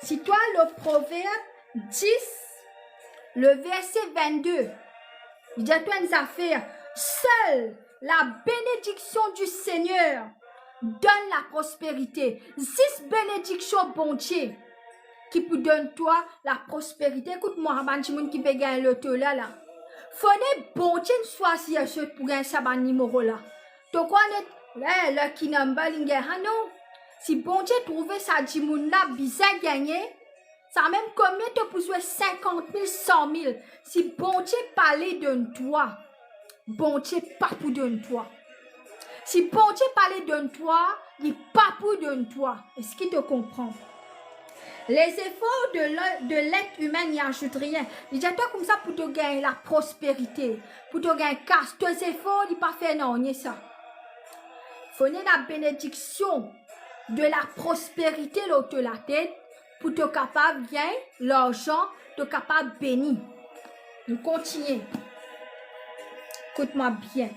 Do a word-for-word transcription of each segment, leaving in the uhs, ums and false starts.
Si twa lor Proverb dis, le verse vennde, li dir twa enn zafer, seule la bénédiction du Seigneur donne la prospérité. Zis benediksion Bondie ki pou donn twa laprosperite. Ekout mwa, bann dimoun ki pe gagn loto la, la. Fode Bondie swazir zot pou gagn sa bann nimero la. To krwar net, eh, lucky number li gagn, ha non. Si Bondie trouve sa dimoun la bizin gagne, samem komie to pou zwe sinkant mil, san mil, si Bondie pa le donn twa, Bondie pa pou donn twa. Si Bondie pa le donn twa, li pa pou donn twa. Eski to konpran? Les efforts de l'ho-, de l'être humain n'y ajoutent rien. Li dir twa koumsa pou to gagn laprosperite, pou to gagn kas, to zefor, li pa fer nanye sa. Fode ena benediksion de laprosperite lor to latet, pou to kapav gagn larzan, to kapav beni. Nou kontinie. Ekout mwa bien.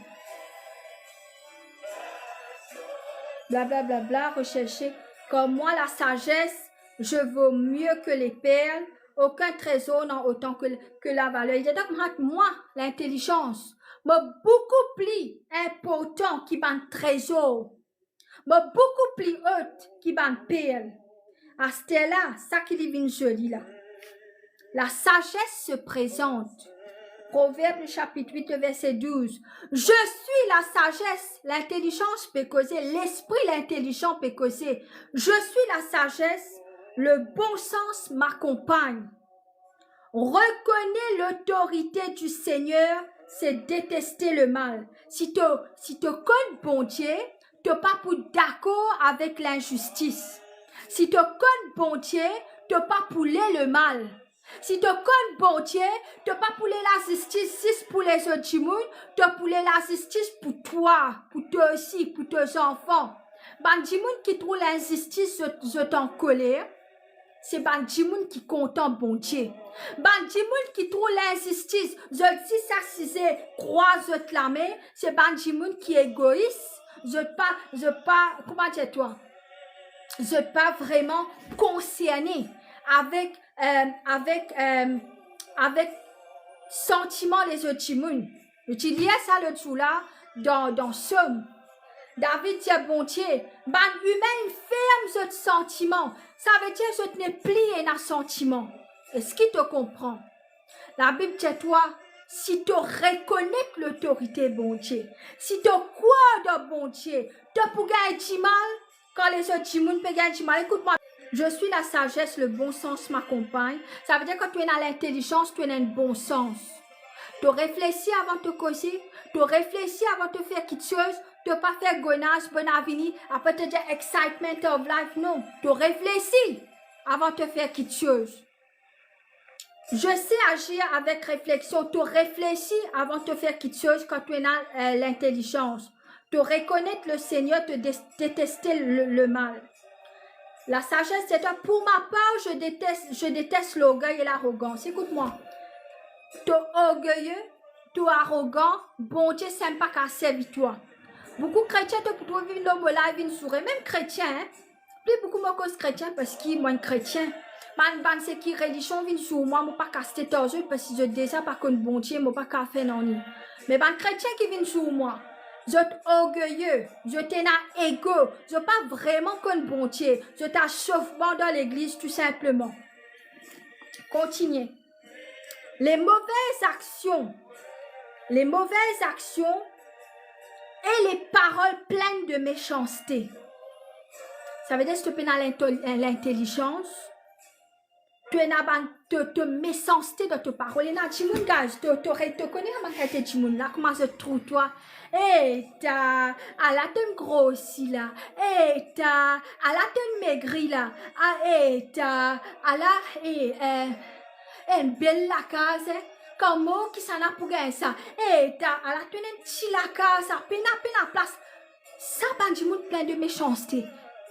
Bla, bla, bla, bla, recherchez comme moi la sagesse, je vaux mieux que les perles, aucun trésor n'a autant que, que la valeur. Li dir twa koumsa, mwa, lintelizans, mo boukou pli inportan ki bann trezor. Mo boukou pli ot ki bann perl. Aster la, sa ki li vinn zoli la. La sagesse se présente. Proverbe chapitre huit, le verset douze. Je suis la sagesse, l'intelligence pe koze, lespri lintelizian pe koze. Je suis la sagesse, le bon sens m'accompagne. Reconnais l'autorité du Seigneur, c'est détester le mal. Si to, si to konn Bondie, to pa pou dakor avek linzistis. Si to konn Bondie, to pa pou le lemal. Si to konn Bondie, to pa pou le lazistis zis pou lezot dimoun, to pou le lazistis pou twa, pou to osi, pou to zanfan. Bann dimoun ki trouv linzistis, zot, zot ankoler, se bann dimoun ki kontan Bondie. Bann dimoun ki trouv linzistis, zot zis asize, krwaz zot lame, se bann dimoun ki egois, zot pa, zot pa, kouma dir twa? Zot pa vreman konserne avek, eh, avek, eh, avek santiman lezot dimoun. Nou ti lir sa lot zour la dan, dan Som. David dir Bondie, bann imin inn ferm zot santiman, savedir zot nepli ena santiman. Eski to konpran? Labib dir twa, si to rekonet lotorite Bondie, si to krwar dan Bondie, to pou gagn dimal, kan lezot dimoun pe gagn dimal. Ekout mwa, je suis la sagesse, le bon sens m'accompagne. Savedir kan to ena lintelizans, to ena enn bon sans. To reflesi avan to koze, to reflesi avan to fer kiksoz, to pa fer gonaz, bonavini, apre to dir excitement of life, non. To reflesi avan to fer kiksoz. Je sais agir avec réflexion, to reflesi avan to fer kiksoz kan to ena, eh, lintelizans. To rekonet le Seigneur, to dé-, deteste le, le mal. La sagesse, c'est toi. Pour ma part, je déteste, je déteste l'orgueil et l'arrogance. Ekout mwa. To orgeye, to arogan, Bondie sann pa kapav servi twa. Boukou kretien to pou trouv vinn lor mo live, vinn soure, mem kretien, hein. Pli boukou mo koz kretien parski mo enn kretien. Bann, bann seki relizion vinn sour mwa, mo pa kapav tet ar zot parski zot deza pa konn Bondie, mo pa kapav fer nanye. Me bann kretien ki vinn sour mwa, zot orgeye, zot ena ego, zot pa vreman konn Bondie, zot asofman dan legliz tou sinpleman. Kontinie. Les mauvaises actions, les mauvaises actions et les paroles pleines de méchanceté. Savedir si to pena linto-, lintelizans, to ena bann, to, to mesanste dan to parol. Ena dimoun, guys, to, to re-, to kone bann kalite dimoun la, kouma zot trouv twa. Eta, ala to'nn grosi la. Eta, ala to'nn megri la. A, eta, ala, e, eh, enn bel lakaz, eh. Kouma kisannla pou gagn sa? Eta, ala to'nn enn ti lakaz, sa pena, pena plas. Sa bann dimoun plin de mesanste.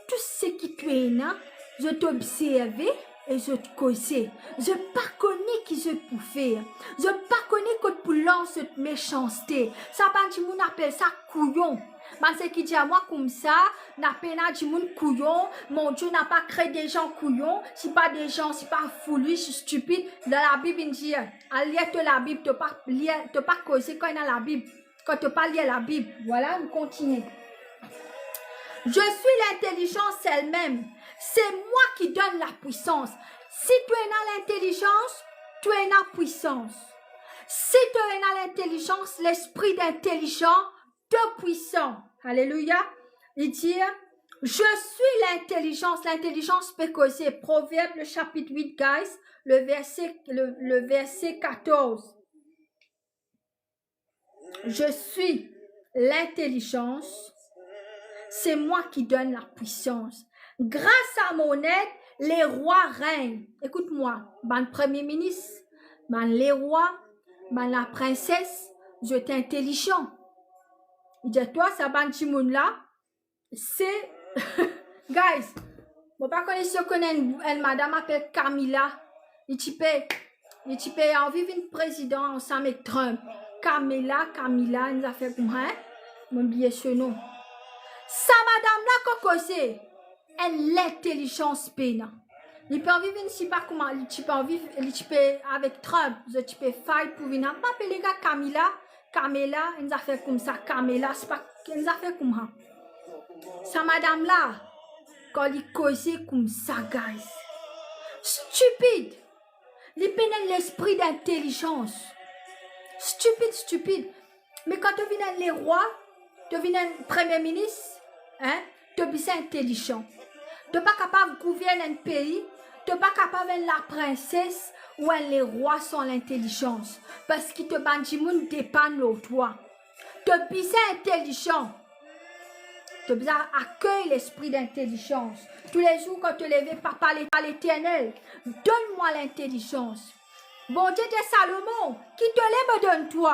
Tou seki to ena, zot obzerve e zot koze. Zot pa kone ki zot pou fer. Zot pa kone kot pou lans zot mesanste. Sa bann dimoun apel sa kouyon. Bann seki dir mwa koumsa, na pena dimoun kouyon, Bondie napa kre de zan kouyon, si pa de zan, si pa foolish, stupid. Dan Labib inn dir, al lir to Labib, to pa lir, to pa koze kan ena Labib, kan to pa lir Labib. Vwala, nou kontinie. Je suis l'intelligence elle-même. C'est moi qui donne la puissance. Si to ena lintelizans, to ena pwisans. Si to ena lintelizans, lespri dintelisan, to pwisan. Alelouya. Li dir, je suis l'intelligence. Lintelizans pe koze. Proverb, le chapitre huit, guys, le verset, le, le verset quatorze. Je suis l'intelligence, c'est moi qui donne la puissance. Grâce à mon aide, les rois règnent. Ekout mwa, bann premie minis, bann lerwa, bann laprinses, zot intelizan. Li dir twa, sa bann dimoun la, se, guys, mo pa kone si zot kone enn, enn madam apel Camilla. Li ti pe, li ti pe anvi vinn prezidan ansam ek Trump. Camilla, Camilla, enn zafer koumsa, hein? Mo bliye so nom. Sa madam la kan koze, enn lintelizans pena. Li pe anvi vinn, sipa kouma, li ti pe anvi, li ti pe avek Trump, zot ti pe fight pou vinn, pa apel li Camilla, Camilla, enn zafer koumsa, Camilla, sipa, enn zafer koumsa. Sa madam la, kan li koze koumsa, guys, stupid, li pena lespri dintelizans. Stupid, stupid. Me kan to vinn enn lerwa, to vinn enn premie minis, hein, to bizin intelizan. To pa kapav gouvern enn pei, to pa kapav enn laprinses ou enn lerwa san lintelizans, parski to bann dimoun depann lor twa. To bizin intelizan. To bizin akey lespri dintelizans. Toulezour kan to leve, Papa Leternel, donn mwa lintelizans. Bondie dir Salomon, ki to le mo donn twa?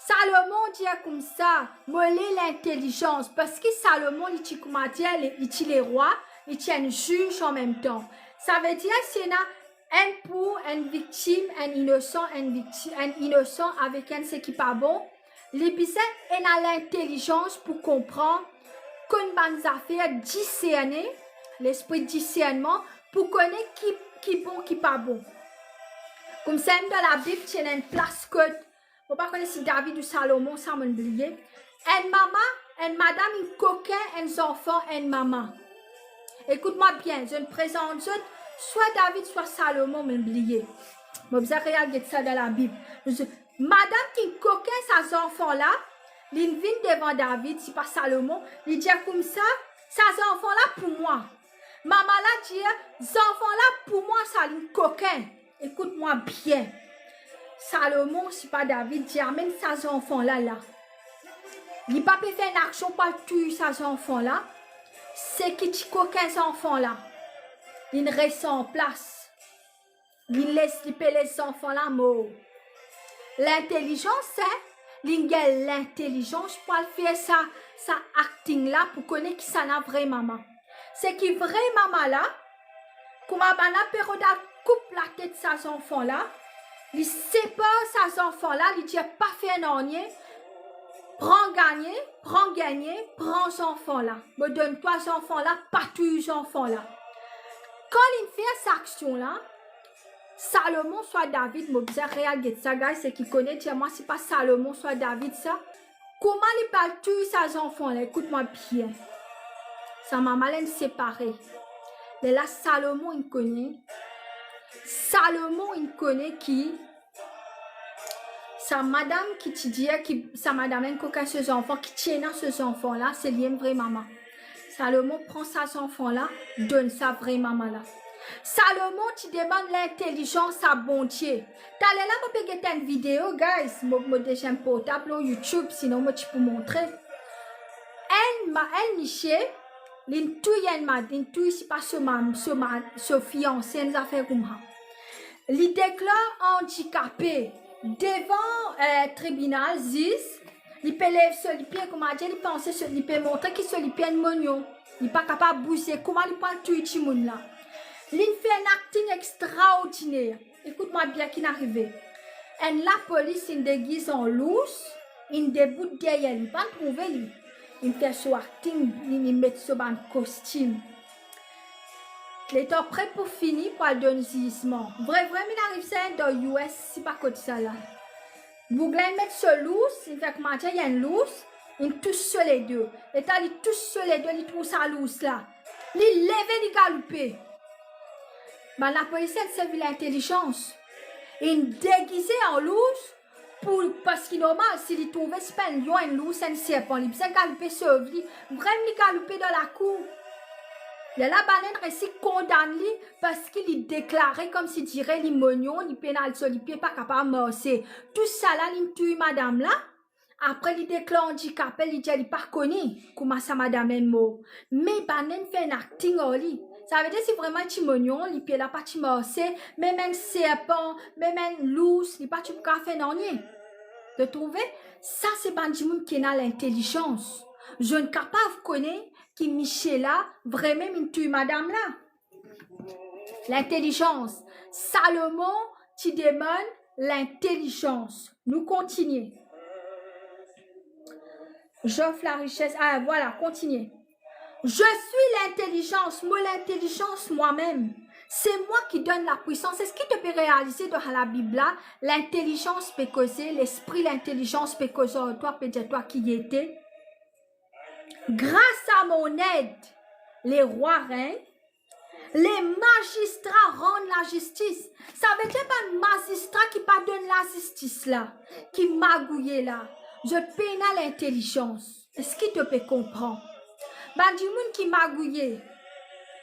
Salomon dir koumsa, mo le lintelizans, parski Salomon, li ti, kouma dir, li, li ti lerwa, li ti enn ziz anmemtan. Savedir, si ena enn pou enn viktim, enn inosan, enn vikti-, enn inosan avek enn seki pa bon, li bizin ena lintelizans pou konpran, konn bann zafer, diserne, lespri disernman, pou kone ki, ki bon, ki pa bon. Koumsa, mem dan Labib, ti ena enn plas kot, mo pa kone si David ou Salomon, sa mo'nn bliye. Enn mama, enn madam inn kokin enn zanfan enn mama. Ekout mwa bien, zot prezant zot, swa David, swa Salomon, mo'nn bliye. Mo bizin real get sa dan Labib. Madam ki kokin sa zanfan la, linn vinn devan David, sipa Salomon, li dir koumsa, sa zanfan la pou mwa. Mama la dir, zanfan la pou mwa, sa linn kokin. Ekout mwa bien. Salomon, sipa David, dir, amenn sa zanfan la la. Li pa pe fer enn aksion pou al touy sa zanfan la. Seki ti kokin zanfan la, linn res an plas. Li les, li pe les zanfan la mor. Lintelizans, hein? Linn gagn lintelizans pou al fer sa, sa acting la, pou kone kisannla vre mama. Seki vre mama la, kouma bann la pe rod al koup latet sa zanfan la, li separ sa zanfan la, li dir pa fer nanye, pran gagne, pran gagne, pran zanfan la. Mo donn twa zanfan la, pa touy zanfan la. Kan linn fer sa aksion la, Salomon swa David, mo bizin real get sa, guys, seki kone, dir mwa sipa Salomon swa David sa, kouma li pe al touy sa zanfan la, ekout mwa bien. Sa mama la inn separe. Lerla Salomon inn kone, Salomon inn kone ki sa madam ki ti dir ki sa madam la inn kokin so zanfan, ki ti ena so zanfan la, se li mem vre mama. Salomon pran sa zanfan la, donn sa vre mama la. Salomon ti demann lintelizans a Bondie. Taler la mo pe get enn video, guys, mo, mo deziem portab lor YouTube, sinon mo ti pou montre. Enn ma-, enn misie, linn touy enn mad-, linn touy sipa so mam-, so ma-, so fianse, enn zafer koumsa. Li deklar andikape devan, eh, tribinal, ziz, li pe lev so lipie, kouma dir, li panse so, li pe montre ki so lipie enn monion. Li pa kapav bouze, kouma li pou al touy dimoun la? Linn fer enn acting extraordiner. Ekout mwa bien ki'nn arive. Enn lapolis inn degiz an lours, inn debout deryer li, pa'nn trouve li. Inn fer so acting, inn, inn met so bann kostim. Letan pre pou fini, pou al donn zizman. Vre, vre, inn ariv sa dan U S, si pa kot sa la. Boug la inn met so lours, inn fer koumadir enn lours, inn tous so ledo. Letan li tous so ledo, li trouv sa lours la. Li leve, li galoupe. Bann lapolis inn servi lintelizans. Inn degize an lours, pou, parski normal, si li trouve se pa enn lion, enn lours, enn serpan, li bizin galoupe sov li. Vremem li galoupe dan lakour. Lerla bann enn resi kondann li, parski li deklare koumsidire li mignon, li pena so lipie, pa kapav marse. Tousala, li touy madam la. Apre li deklar andikape, li dir li pa kone kouma sa madam la inn mor. Me bann enn fer enn acting ar li. Savedir si vremem li ti mignon, lipie la pa ti marse, mem enn serpan, mem enn lours, li pa ti pou kapav fer nanye. To trouve? Sa se bann dimoun ki ena lintelizans. Zot inn kapav kone ki misie la vremem inn touy madam la. Lintelizans. Salomon ti demann lintelizans. Nou kontinie. Job larises. Ah, vwala, kontinie. Je suis l'intelligence, mo lintelizans mwa mem. C'est moi qui donne la puissance. Eski to pe realize dan Labib la, lintelizans pe koze, lespri lintelizans pe koze ar twa, pe dir twa ki ete? Grâce à mon aide, les rois règnent, les magistrats rendent la justice. Savedir bann mazistra ki pa donn lazistis la, ki magouye la, zot pena lintelizans. Eski to pe konpran? Bann dimoun ki magouye,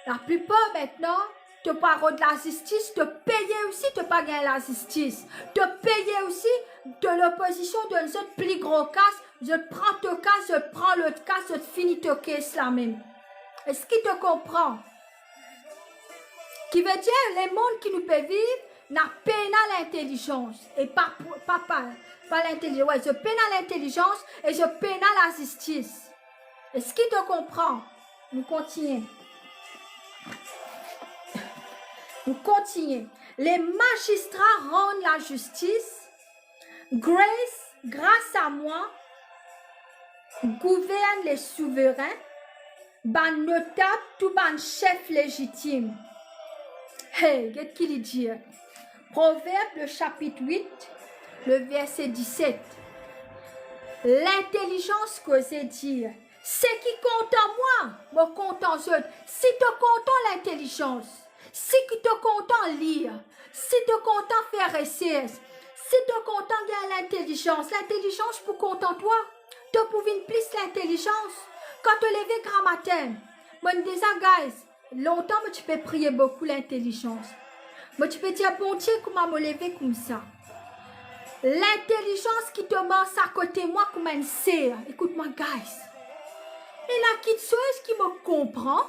laplipar aster, to pa rod lazistis, to peye osi, to pa gagn lazistis. To peye osi, to lopozision donn zot pli gro kas, zot pran to kas, zot pran lot kas, zot fini to kes lamem. Eski to konpran? Ki vedir, lemond ki nou pe viv, ena pena lintelizans. E pa, pa, pa, pa lintelizans. Wi, zot pena lintelizans e zot pena lazistis. Eski to konpran? Nou kontinie. Nou kontinie. Les magistrats rendent la justice. Grâce, grâce à moi, gouvernent les souverains, bann notab, tou bann sef lezitim. Hey, get ki li dir. Proverbe, le chapitre huit, le verset dix-sept. Lintelizans koze dir, seki kontan mwa, mo kontan zot. Si to kontan lintelizans, si ki to kontan lir, si to kontan fer resers, si to kontan gagn lintelizans, lintelizans pou kontan twa, to pou vinn plis lintelizans. Kan to leve gramatin, mo deza, guys, lontan mo ti pe priye boukou lintelizans. Mo ti pe dir Bondie kouma mo leve koumsa. Lintelizans ki to mars akote mwa kouma enn ser. Ekout mwa, guys. Ena kiksoz ki mo konpran,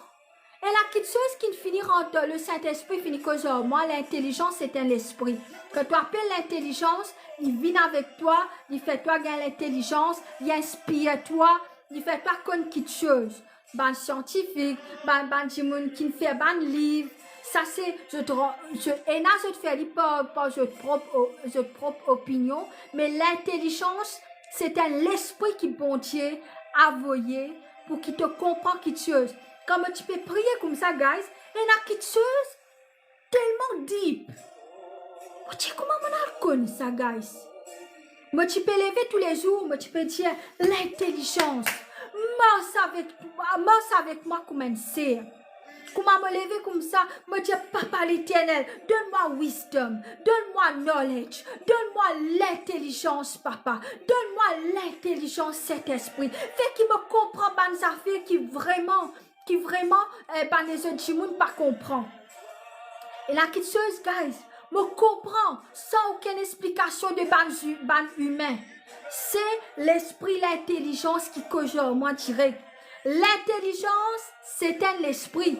ena kiksoz ki fini rant dan le Sintespri, fini koz ar mwa, lintelizans se enn lespri. Kan to apel lintelizans, li vinn avek twa, li fer twa gagn lintelizans, li inspir twa, li fer twa konn kiksoz. Bann siantifik, bann, bann dimoun ki fer bann liv, sa se zot ra-, zot, ena zot fer li par, par zot prop o-, zot prop opinion, me lintelizans se enn lespri ki Bondie avoye pou ki to konpran kiksoz. Kan mo ti pe priye koumsa, guys, ena kiksoz telman deep. Mo ti, kouma mo al konn sa, guys? Mo ti pe leve toulezour, mo ti pe dir, lintelizans, mars avek, mars avek mwa kouma enn ser. Kouma mo leve koumsa, mo dir, Papa Leternel, donn mwa wisdom, donn mwa knowledge, donn mwa lintelizans, Papa, donn mwa lintelizans, Sintespri. Fer ki mo konpran bann zafer ki vreman, ki vreman, eh, bann lezot dimoun pa konpran. Ena kiksoz, guys, mo konpran san okenn explikasion de bann zi-, bann imin. Se lespri lintelizans ki koz ar mwa direk. Lintelizans, se enn lespri.